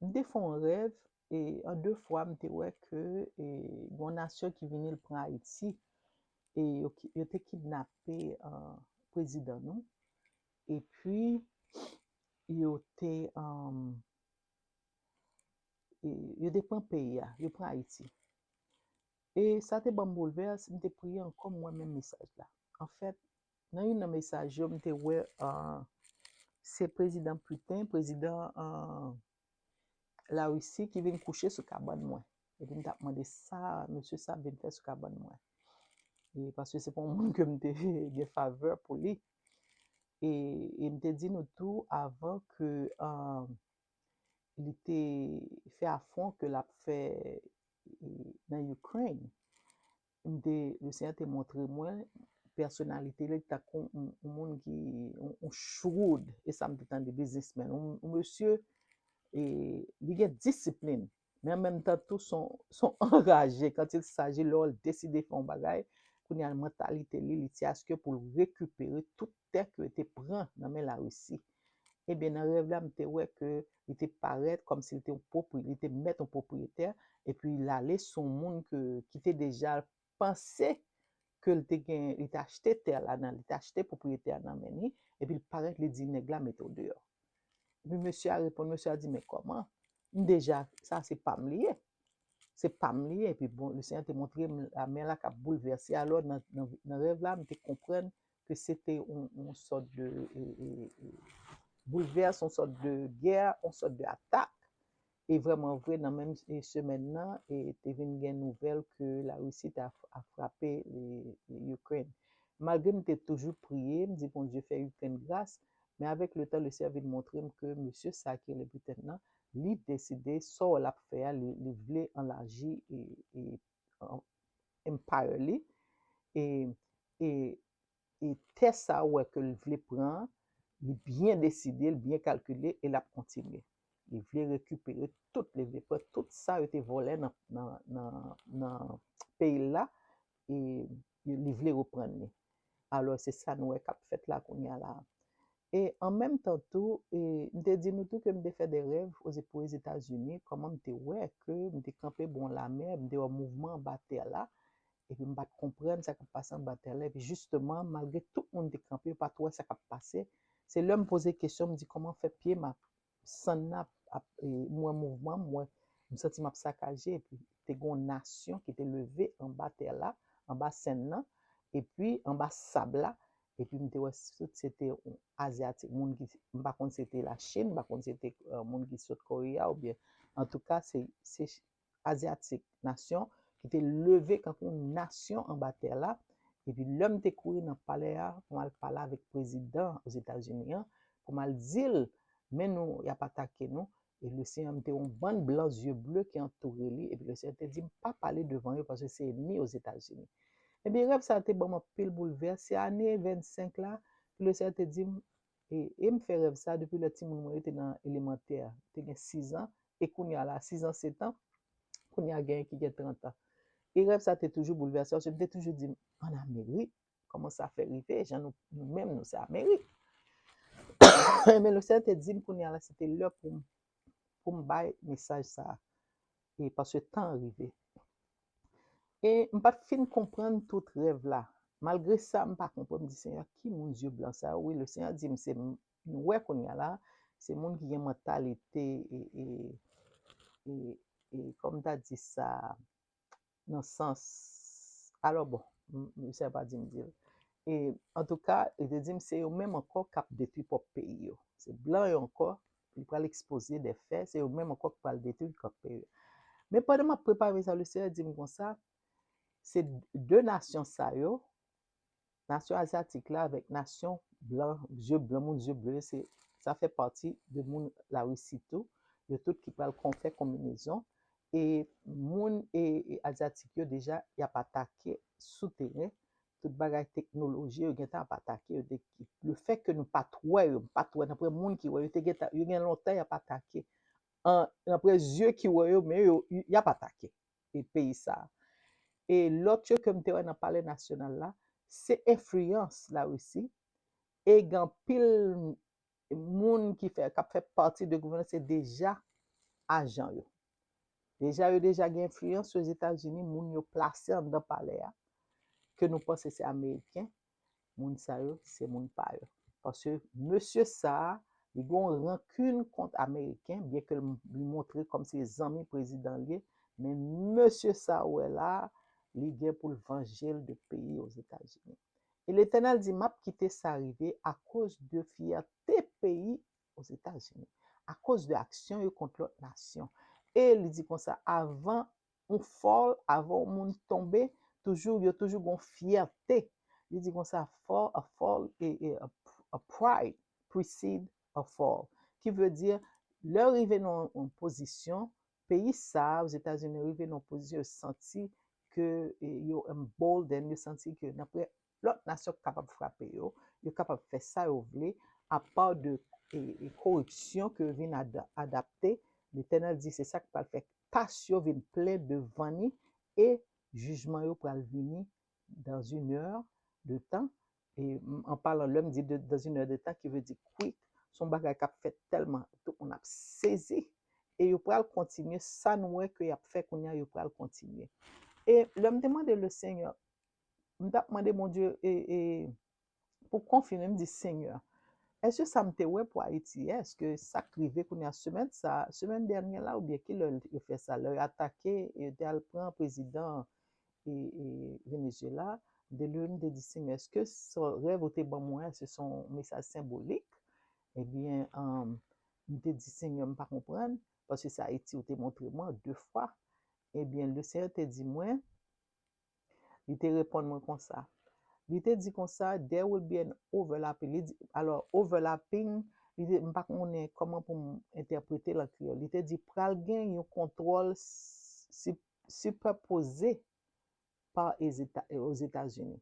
m te fè yon rèv, e an de fwa, m te wè ke, e, yon nasyon ki vini l pran Ayiti, e yo, ki- yo te kidnape, uh, prezidan nou, epi yo te, um, e, yo te pran peyi a, yo pran Ayiti. E sa te ban m boulvès, m te priye ankò, m wè menm mesaj la. Anfèt, nan youn nan mesaj yo, m te wè, uh, se prezidan Putin, prezidan, uh, Larisi ki vin kouche sou kabann mwen. Epi m t ap mande sa mesye sa vin fè sou kabann mwen. E paske se pa yon moun ke m te gen favè pou li. E, e m te di nou tou avan ke, uh, li te fè afwon ke l ap fè, e, nan Ukraine. M te, le Senyè te montre mwen pèsonalite li tankou yon, yon moun ki, yon, yon shrewd, e sa m te tande, biznismen, yon, yon mesye, e, li gen disiplin, men an menm tan tou, se yon, se yon anraje, quand il s'agit, lè l deside fè yon bagay, kounye a, mantalite li, li te aske pou l rekipere tout tè ke te pran nan men Larisi. Ebyen, nan rèv la, m te wè ke li te parèt kòmsi li te yon pwopri-, li te mèt yon pwopriyetè, epi l ale sou yon moun ke, ki te deja panse ke l te gen, li te achte tè la nan, li te achte pwopriyete a nan men li, epi l parèt, li di nèg la mete w deyò. Epi mesye a reponn, mesye a di, "Men kòman? M deja, sa se pa m li ye. Se pa m li ye." Epi bon, le Senyè te montre m lamè la k ap boulvèse. Alò, nan, nan, nan rèv la, m te konprann ke se te yon, yon sòt de, e, e, e, boulvès, yon sòt de gè, yon sòt de atak. E vrèman vre, nan menm, e, semèn nan, e te vin gen nouvèl ke Larisi te a, a frape, e, e, Ukraine. Malgre m te toujou priye, m di Bondye fè Ukraine gras, men avèk le tan, le Senyè vin montre m ke mesye sa ki rele Putin nan, li deside, sa l ap fè a, li, li vle anlaji, e, e, an, empire li, e, e, e tè sa ou wè ke l vle pran an, li byen deside, l byen kalkile, e l ap kontinye. Li vle rekipere tout, li vle pran tout sa yo te vòlè nan, nan, nan, nan peyi l la, e li vle reprann li. Alò, se sa nou wè k ap fèt la kounye a la. E an menm tan tou, e, m te di nou tou ke m te fè de rèv oze-, pou Ozetazini, kòman m te wè ke m te kanpe bò yon lamè, m te wè mouvman anba tè la, epi m pa t konprann sa k ap pase anba tè la, epi jisteman, malgre tout moun te kanpe, yo pa t wè sa k ap pase. Se lè m poze kesyon, m di, "Kòman fè pye m ap, sann nan ap, ap, e, m wè mouvman, m wè, m santi m ap sakaje," epi te gen yon nasyon ki te leve anba tè la, anba sèn nan, epi anba sab la, epi m te wè tout se te yon azyatik, moun ki, m pa konn si se te Lachin, m pa konn si se te, e, moun ki sot Koreya, oubyen, antouka, se, se azyatik, nasyon ki te leve kankou yon nasyon anba tè la. Epi lè m te kouri nan palè a pou m al pale avèk prezidan Ozetazini an, pou m al di l, "Men nou, y ap atake nou." E le Senyè, m te wè yon bann blan zye ble ki antoure li. Epi le Senyè te di m pa pale devan yo paske se ènmi Ozetazini. Ebyen, rèv sa a te ban m anpil boulvès. Se ane vennsenk la, ke le Senyè te di m, e, e m fè rèv sa a depi lè timoun mwen yo te nan elemantè, te gen sis an, e kounye a la, sis an, sèt an, kounye a genyen ki gen trant an. E rèv sa te toujou boulvèse, paske m te toujou di m, ann Amerik, kòman sa fè rive, jan nou, nou menm, nou se Amerik. Men Leseyè te di m kounye a la, se te lè pou m, pou m bay mesaj sa a. E paske tan an rive. E m pa t fin konprann tout rèv la. Malgre sa, m pa konprann, m di, Senyè, ki moun zye blan sa yo? Wi, Leseyè di m, se m, nou wè kounye a la, se moun ki gen mantalite, e, e, e, e, kòman m ta di sa, nan sans, alò bon, m, m, Leseyè pa di m di l. E, antouka, li te di m se yo menm ankò k ap detwi pwòp peyi yo. Se blan yo ankò, li pral ekspoze de fè, se yo menm ankò k pral detwi pwòp peyi yo. Men pandan m ap prepare sa, Leseyè di m konsa, se de nasyon sa yo, nasyon azyatik la avèk nasyon blan, zye blan, moun zye ble, se, sa fè pati de moun Larisi tou. Yo tout ki pral kon, fè konbinezon. E moun e, e azyatik yo deja, y ap atake sou teren. Tout bagay teknoloji, yo gentan ap atake yo. De, le fè ke nou pa t wè yo, pa t wè, n ap wè moun ki wè yo, te gentan, yo gen lontan y ap atake. An, n ap wè zye ki wè yo, men yo, y ap atake e peyi sa a. E lòt yo ke m te wè nan Palè Nasyonal la, se enfliyans Larisi. E gen anpil moun ki fè, k ap fè pati de gouvènman, se deja ajan yo. Deja, yo deja gen enfliyans Ozetazini, moun yo plase anndan palè a, ke nou panse se Ameriken, moun sa yo, se moun pa yo. Paske mesye sa a, li gen yon rankin kont Ameriken, byen ke l, li montre kòm se zanmi prezidan l ye, men mesye sa ou wè la a, li gen pou l vanje l de peyi Ozetazini. E Letènèl di, m ap kite sa rive akoz de fyète peyi Ozetazini, akoz de aksyon yo kont lòt nasyon. E li di konsa, avan yon fall, avan yon moun tonbe, toujou, yo toujou gon fyète. Li di konsa, fall, a fall, e, e, a, a pride precede a fall. Ki vle di, lè yo rive nan yon pozisyon, peyi sa a, Ozetazini, rive nan yon pozisyon, yo santi ke, e, yo embolden, yo santi ke nan pre-, lòt nasyon kapab frape yo, yo kapab fè sa yo vle, apa de, e, e, koripsyon ke yo vin ada-, adapte, Letènèl di se sa k pral fè tas yo vin plen devan ni, e jijman yo pral vini dans une heure de temps. E, m, an palan, lè m di de, dans une heure de temps, ki vle di kwik, se yon bagay k ap fèt tèlman, tout moun ap sezi. E yo pral kontinye, sa nou wè ke y ap fè kounye a, yo pral kontinye. E lè m te mande Lesenyè, m t ap mande Bondye, e, e, pou konfime, m di, Senyè, èske sa m te wè pou Ayiti, èske sa k rive kounye a semèn sa, semèn dènyè la, oubyen ki lè yo fè sa, lè yo atake, yo te al pran prezidan, e, e, Venezuela, m te leve, m te di, Senyè, èske se rèv ou te ban mwen an, èske se yon mesaj senbolik? Ebyen, um, m te di, Senyè, m pa konprann, paske se Ayiti ou te montre mwen de fwa. Ebyen, Lesenyè te di mwen, li te reponn mwen konsa. Li te di konsa, there will be an overlapping. Li di, alò, overlapping, li te, m pa konnen kòman pou m entèprete l an kreyòl. Li te di, pral gen yon kontwòl si, sipèpoze pa Ezeta-, Ozetazini.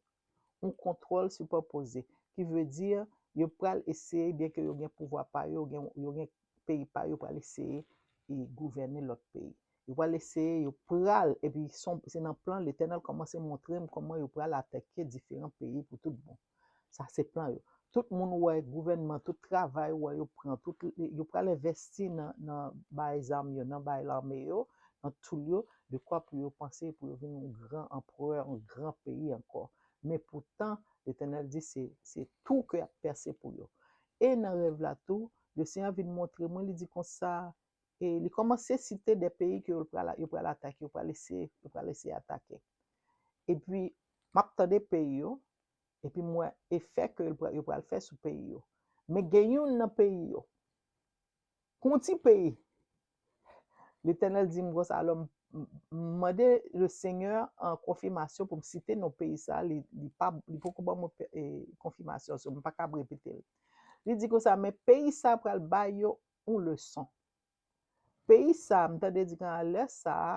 Yon kontwòl sipèpoze, ki vle di, yo pral eseye, byen ke yo gen pouvwa pa yo, yo gen, yo gen peyi pa yo, yo pral eseye e gouvène lòt peyi. Yo pral eseye, yo pral, epi se yon, se nan plan Letènèl kòmanse montre m kòman yo pral atake diferan peyi pou tout bon. Sa se plan yo. Tout moun wè gouvènman, tout travay wè yo pran, tout, yo pral envesti nan, nan bay zam yo, nan bay lame yo, nan toul yo, dekwa pou yo panse pou yo vin yon gran anperè, yon gran peyi ankò. Men poutan, Letènèl di se, se tou ke y ap pèse pou yo. E nan rèv la tou, Lesenyè vin montre mwen, li di konsa, e li kòmanse site de peyi ke yo pral, yo pral atake, yo pral eseye, yo pral eseye atake. Epi, m ap tande peyi yo, epi m wè efè ke yo pral, yo pral fè sou peyi yo. Men gen youn nan peyi yo, gon ti peyi. Letènèl di m konsa, alò m, m, m mande Lesenyè an konfimasyon pou m site non peyi sa, li, li pa, li poko ban mwen pe-, e, konfimasyon, so m pa kab repete l. Li di konsa, men peyi sa pral bay yo yon leson. Peyi sa, m tande di kan lè sa a,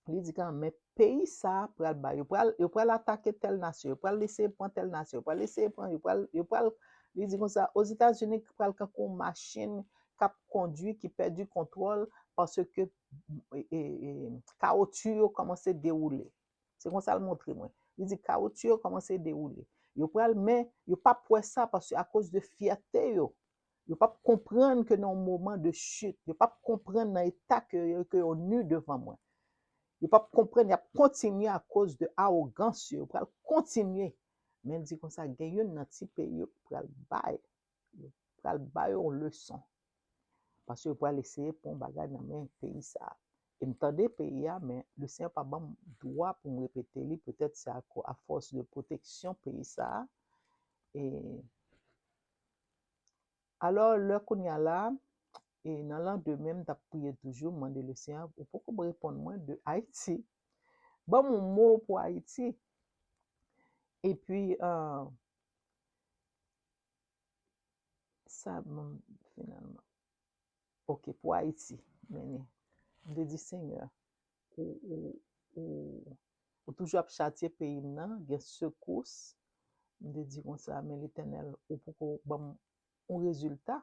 li di kan men peyi sa pral bay, yo pral, yo pral atake tèl nasyon, yo pral eseye pran tèl nasyon, yo pral eseye pran, yo pral, yo pral, li di konsa, Ozetazini pral kankou yon machin k ap kondui, ki pèdi kontwòl, paske e, e, e, kawotyou yo kòmanse dewoule. Se konsa l montre mwen. Li di kawotyou yo kòmanse dewoule. Yo pral, men yo p ap wè sa paske akoz de fyète yo, yo p ap konprann ke nan yon moman de chit, yo p ap konprann nan eta ke, ke yo ni devan mwen. Yo p ap konprann, y ap kontinye akoz de awogans yo, yo pral kontinye. Men l di konsa, gen youn nan ti peyi yo ki pral bay, yo pral bay yon leson. Paske yo pral eseye pran bagay nan men peyi sa a. E m tande peyi a, men Lesenyè pa ban m dwa pou m repete li, petèt se ako-, afòs de pwoteksyon peyi sa a. E alò, lè kounye a la, e nan landemen, m t ap priye toujou, m mande Lesenyè, ou poko reponn mwen de Ayiti. Ban m yon mo pou Ayiti. Epi, euh, sa, bon, finalman. Ok, pou Ayiti, men m te di, Senyè, ou, ou, ou, ou toujou ap chatye peyi m nan, gen sekous. M te di konsa, men Letènèl, ou poko ban m yon rezilta.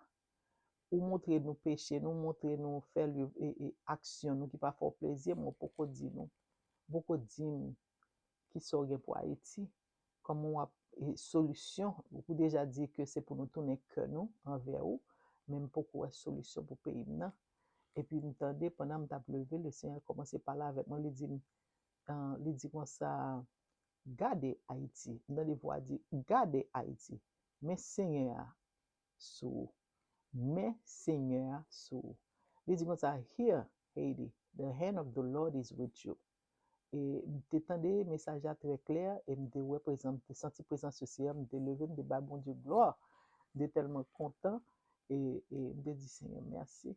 Ou montre nou peche nou, montre nou fè li, e, e, aksyon nou ki pa fè w plezi, men w poko di nou. W poko di m ki sa w gen pou Ayiti. Kòman w ap, e, solisyon, ou deja di ke se pou nou tounen kè nou anvè ou, men m poko wè solisyon pou peyi m nan. Epi m tande, pandan m t ap leve, Lesenyè kòmanse pale avèk mwen, li di m, ah, li di konsa, gade Ayiti. M tande vwa di, gade Ayiti. Men Senyè a sou ou. Men Senyè a sou ou. Li di konsa, here, Haiti, the hand of the Lord is with you. E m te tande mesaj la trè klè, e m te wè prezans, m te santi prezans Senyè a, m te leve, m te bay Bondye glwa. M te tèlman kontan, e, e m te di, Senyè, mèsi.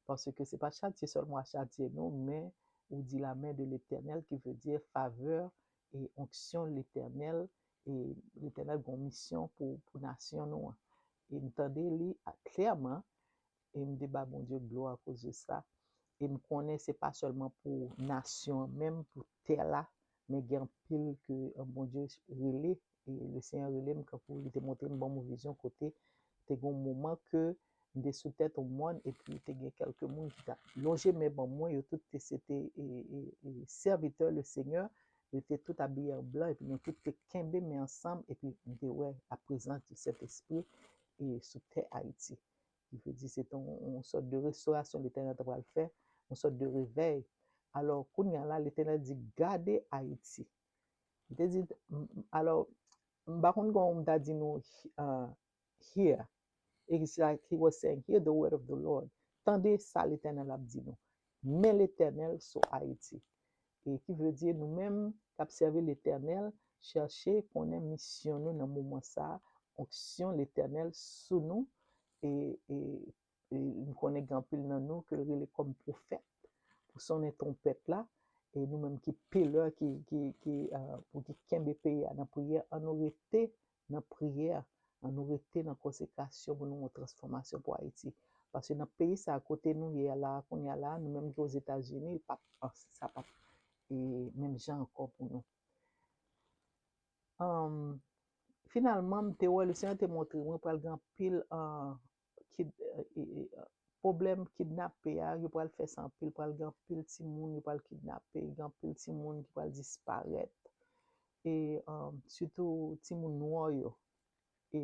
Paske se pa chatye sèlman w ap chatye nou, men ou di la main de l'Éternel, ki vle di favè e onksyon Letènèl, e Letènèl gen yon misyon pou, pou nasyon nou an. E m tande li a, klèman, e m te ba Bondye glwa akoz de sa. E m konnen se pa sèlman pou nasyon an menm, pou tè la, men gen anpil ke, euh, Bondye rele, e Lesenyè rele m, kankou li te montre m, ban m yon vizyon kote te gen yon moman ke m te sou tèt yon mòn, epi te gen kèlke moun ki t ap lonje men ban mwen, yo tout te, se te, e, e, e, sèvitè Lesenyè, yo te tout abiye an blan, epi nou tout te kenbe men ansanm, epi m te wè la prezans di Sentespri, e, sou tè Ayiti. Ki vle di se te yon, yon sòt de restorasyon Letènèl ta pral fè, yon sòt de revèy. Alò, kounye a la, Letènèl di, gade Ayiti. Li te di, m, m, alò, m pa konn kòman m ta di nou, uh, here. It's like he was saying, hear the word of the Lord. Tande sa Letènèl ap di nou. Men Letènèl sou Ayiti. E ki vle di nou menm k ap sèvi Letènèl, chèche konnen misyon nou nan moman sa a, onksyon Letènèl sou nou, e, e, e m konnen gen anpil nan nou ke l rele kòm pwofèt pou sonnen twonpèt la, e nou menm ki pillar, ki, ki, ki, ah, pou ki kenbe peyi a nan priyè, ann nou rete nan priyè, ann nou rete nan konsekrasyon pou nou wè yon transfòmasyon pou Ayiti. Paske nan peyi sa a kote nou ye la, kounye a la, nou menm ki Ozetazini, l p ap, sa p ap, e, menm jan ankò pou nou. Anm, finalman, m te wè, Lesenyè te montre mwen pral gen anpil, ah, kid-, e, e, e, pwoblèm kidnape a, yo pral fè sa anpil, pral gen anpil timoun, yo pral kidnape, gen anpil timoun ki pral disparèt. E, um, sitou timoun nwa yo. E,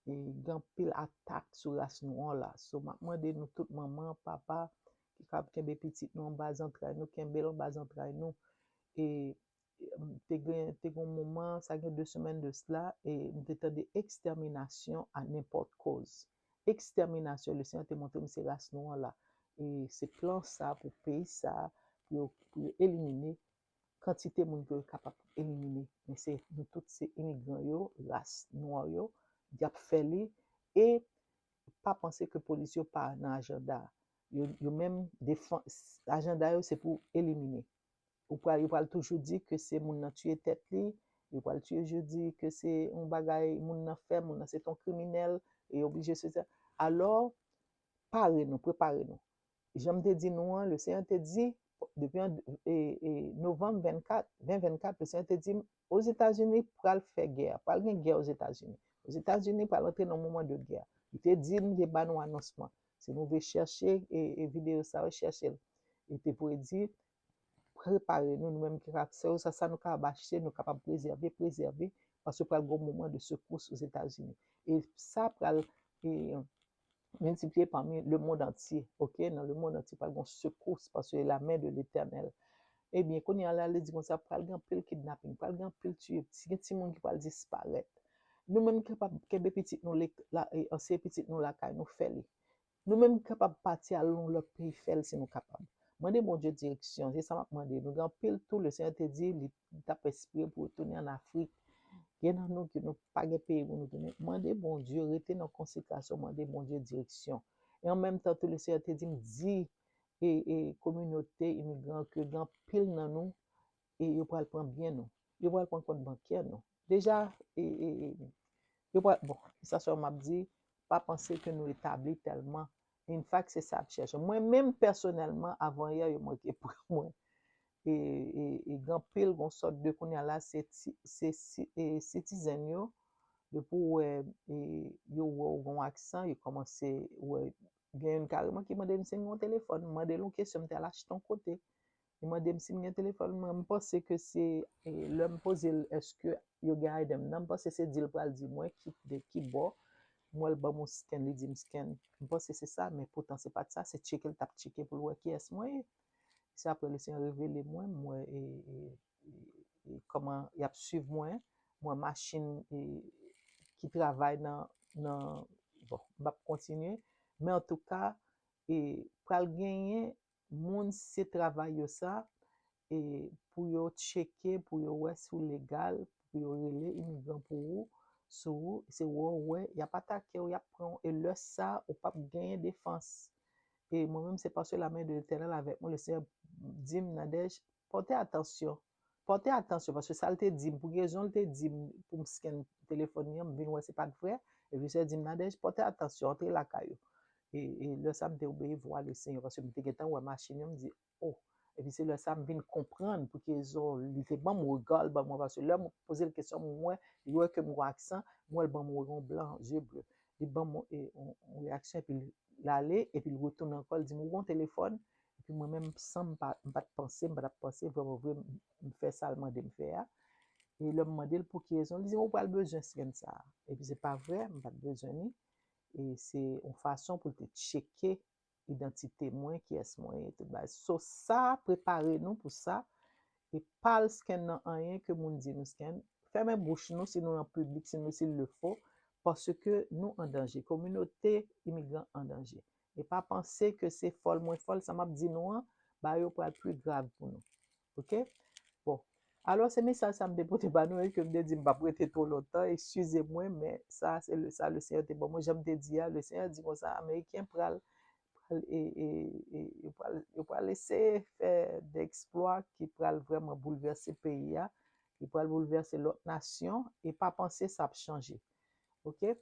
e gen anpil atak sou ras nwa la. So, m ap mande nou tout manman, papa, ki kab kenbe pitit nou anba zantray nou, kenbe l anba zantray nou. E, m te gen, te gen yon moman, sa gen de semèn de sila, e m te tande extermination à n'importe cause. Extermination, Lesenyè te montre m se ras nou an la. E se plan sa pou peyi sa, pou yo, pou yo elimine kantite moun ke yo kapab elimine. Men se, nou tout se imigran yo, ras nwa yo, y ap fè li, e pa panse ke polis yo pa nan ajanda. Yo, yo menm defan-, ajanda yo se pou elimine. Ou pral, yo pral toujou di ke se moun nan tiye tèt li, yo pral toujou di ke se yon bagay moun nan fè, moun nan se t on kriminèl, e yo oblije se sa. Alò, pare nou, prepare nou. Jan m te di nou an, Lesenyè te di, depi an, e, e, novanm vennkat, ven vennkat, Lesenyè te di m, Ozetazini pral fè gè, pral gen gè Ozetazini. Ozetazini pral antre nan yon moman de gè. Li te di m, li te ba nou anonsman. Si nou vle chèche e, e videyo sa yo, chèche l. Li te predi, prepare nou, nou menm ki ka sèvi sa, sa nou kapab achte, nou kapab prezève, prezève, paske pral gen yon moman de sekous Ozetazini. E sa pral e, miltipliye pami lemonn antye, oke? Nan lemonn antye, pral gen sekous, paske la men de Letènèl. Ebyen, kounye a la, li di konsa, pral gen anpil kidnaping, pral gen anpil tiye, si gen timoun ki pral disparèt. Nou menm ki kapab kenbe pitit nou, anseye pitit nou lakay nou, fè li. Nou menm ki kapab pati al yon lòt peyi, fè l si nou kapab. Mande Bondye direksyon, se sa m ap mande. Nou gen anpil tou, le Senyè te di, li t ap espere pou retounen ann Afrik. Gen nan nou ki nou pa gen peyi pou nou tounen. Mande Bondye, rete nan konsekrasyon, mande Bondye direksyon. E an menm tan tou, le Senyè te di m, di e, e kominote imigran ke gen anpil nan nou, e yo pral pran byen nou. Yo pral pran kont bankè nou. Deja, e, e, e, yo pral, bon, sa sèlman m ap di, pa panse ke nou etabli tèlman. In fact, se sa ap chèche. Mwen menm pèsonèlman, avan yè, yo manke pran mwen. E, e, e gen anpil, gon sòt de kounye a la, se, ti- se, si- e, citizen yo, depi w wè, e, yo wè w gon aksan, yo kòmanse wè, gen youn kareman ki mande m si m gen yon telefòn, m mande l yon kesyon, m te al achte yon kote. Li mande m si m gen telefòn, mwen, m panse ke se, e, lè m poze l, èske yo gen I D m nan, m panse se di l pral di mwen ki, de ki bò, m wè l ban m yon scan, li di m scan. M panse se sa, men poutan se pa t sa, se tcheke l t ap tcheke pou l wè kiyès mwen ye. Se apre le Senyè revele mwen, m wè, e, e, e, e, kòman y ap swiv mwen, m wè machin, e, ki travay nan, nan, bon, m p ap kontinye, men antouka, e, pral genyen moun se travay yo sa, e, pou yo tcheke, pou yo wè si w legal, pou yo rele imigran pou ou, sou ou, se wè w wè, y ap atake w, y ap pran w, e lè sa, ou p ap genyen defans. E mwen menm, se paske la men de Letènèl avèk mwen, le Senyè di m, Nadège, pòte atansyon. Pòte atansyon, paske sa l te di m, pou rezon l te di m pou m scan telefòn li an, m vin wè se pa t vrè. Epi Senyè di m, Nadège, pòte atansyon, antre lakay ou. E, e lè sa, m te obeyi vwa le Senyè, paske m te gentan wè machin yo, m di, oh. Epi se lè sa, m vin konprann pou ki rezon li te ban m rega l ban mwen, paske lè m poze l kesyon, m wè, li wè ke m gon aksan, m wè l ban m yon blan, zye ble. Li ban m, e, yon, yon reyaksyon, epi l ale, epi l retounen ankò, l di m, ou gon telefòn? Epi mwen menm, san m pa, m pa t panse, m pa t ap panse, vrèman vre, m, m fè sa l mande m fè a. E lè m mande l pou ki rezon, li di m, ou pral bezwen scan sa a. Epi se pa vrè, m pa t bezwen li. E se yon fason pou l te tcheke idantite mwen, kiyès mwen ye, tout bagay. So, sa prepare nou pou sa. E pa al scan nan anyen ke moun di nou scan. Fèmen bouch nou si nou nan piblik, si nou, s'il le faut, paske nou an danje. Kominote imigran an danje. E pa panse ke se fòl mwen fòl, sa m ap di nou an, bagay yo pral pi grav pou nou. Oke? Bon. Alò, se mesaj sa m te pote ba nou e ke m te di m p ap rete twò lontan. Eskize mwen, men sa, se le, sa le Senyè te ban mwen. Jan m te di a, le Senyè di konsa, Ameriken pral, pral, e, e, e, yo pral, yo pral eseye fè de eksplwa ki pral vrèman boulvèse peyi a, ki pral boulvèse lòt nasyon, e pa panse sa ap chanje. Oke?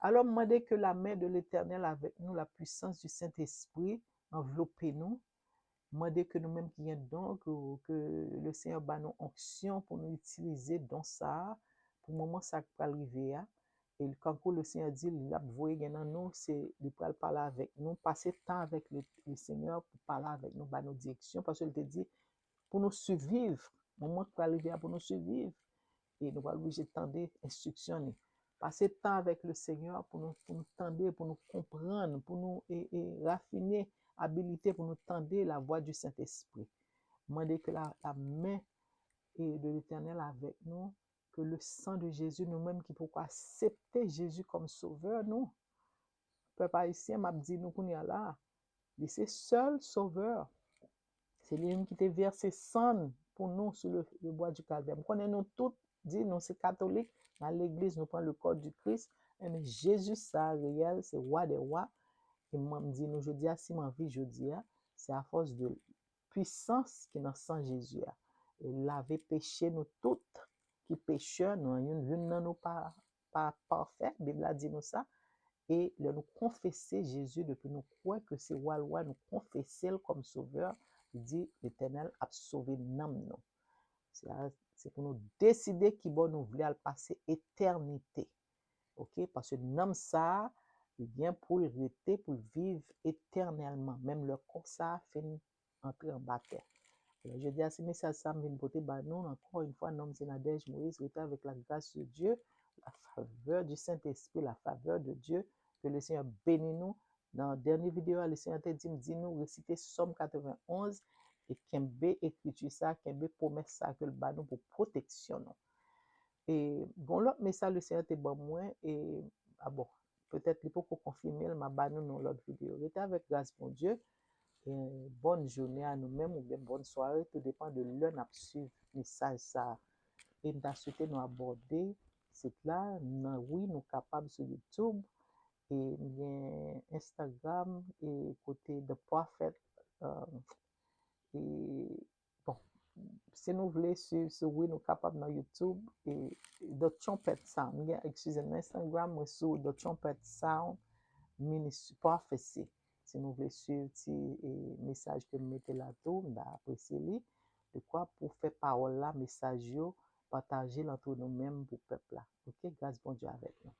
Alò, m mande ke la men de Letènèl avèk nou, la pwisans di Sentespri anvlope nou, mande ke nou menm ki gen don, ke, ke le Senyè ba nou onksyon pou nou itilize don sa a pou moman sa k pral rive a. E kankou le Senyè di, l ap voye gen nan nou, se, li pral pale avèk nou, pase tan avèk le, le Senyè pou pale avèk nou, ba nou direksyon, paske l te di, pou nou siviv, moman k pral rive a pou nou siviv. E nou pral oblije tande enstriksyon li. Pase tan avèk le Senyè pou nou, pou nou tande, pou nou konprann, pou nou, e, e, rafine abilite pou nou tande la voix du Saint-Esprit. Mande ke la, la men, e, de Letènèl avèk nou, ke le sang de Jésus, nou menm ki poko aksepte Jezi kòm sovè nou, pèp ayisyen, m ap di nou kounye a la, li se sèl sovè. Se li menm ki te vèse san l pou nou sou le, le bwa di Kalvè. M konnen nou tout di nou se katolik, n al legliz, nou pran le corps du Christ. Enben, Jezi sa a reyèl, se Wa dè wa. E mwen, m di nou jodi a, si m an vi jodi a, se afòs de pwisans ki nan san Jezi a. E lave peche nou tout ki pechè, nou youn, youn nan nou pa, pa pafè, Bib la di nou sa. E lè nou konfese Jezi, depi nou kwè ke se Wa lwa, nou konfese l kòm Sovè, li di Letènèl ap sove nanm nou. Se a, se pou nou deside ki bò nou vle al pase etènite. Oke? Paske nanm sa a, Li gen pou l rete, pou l viv etènèlman, menm lè kò sa a fin antre anba tè. Alò, jodi a, se mesaj sa m vin pote ba nou ankò yon fwa, non m se Nadège Moïse, rete avec la grâce de Dieu, la faveur du Saint-Esprit, la faveur de Dieu, que le Seigneur bénisse nous. Nan dènye videyo a, le Seigneur te di m, di nou resite Sòm katrevenn onz e kenbe ekriti sa, kenbe pwomès sa ke l ba nou pou pwoteksyon nou. E gon lòt mesaj le Seigneur te ban mwen, e, a bon, petèt li poko konfime l, m a ba nou nan lòt videyo. Rete avèk gras Bondye. E bòn jounen a nou menm oubyen bòn sware, tou depan de lè n ap swiv mesaj sa a. E m ta swete nou abòde sit la, nan wi nou kapab sou YouTube, e m gen Instagram, e kote The Prophet, um, e bon, si nou vle swiv sou wi nou kapab nan YouTube, e The Trumpet Sound. M gen, excuse m, Instagram, mwen sou The Trumpet Sound Ministry Prophecy. Si nou vle swiv ti e, mesaj ke m mete la tou, m ta apresye li. Dekwa pou fè pawòl la, mesaj yo, pataje l antre nou menm pou pèp la. Ok, gras Bondye avèk nou.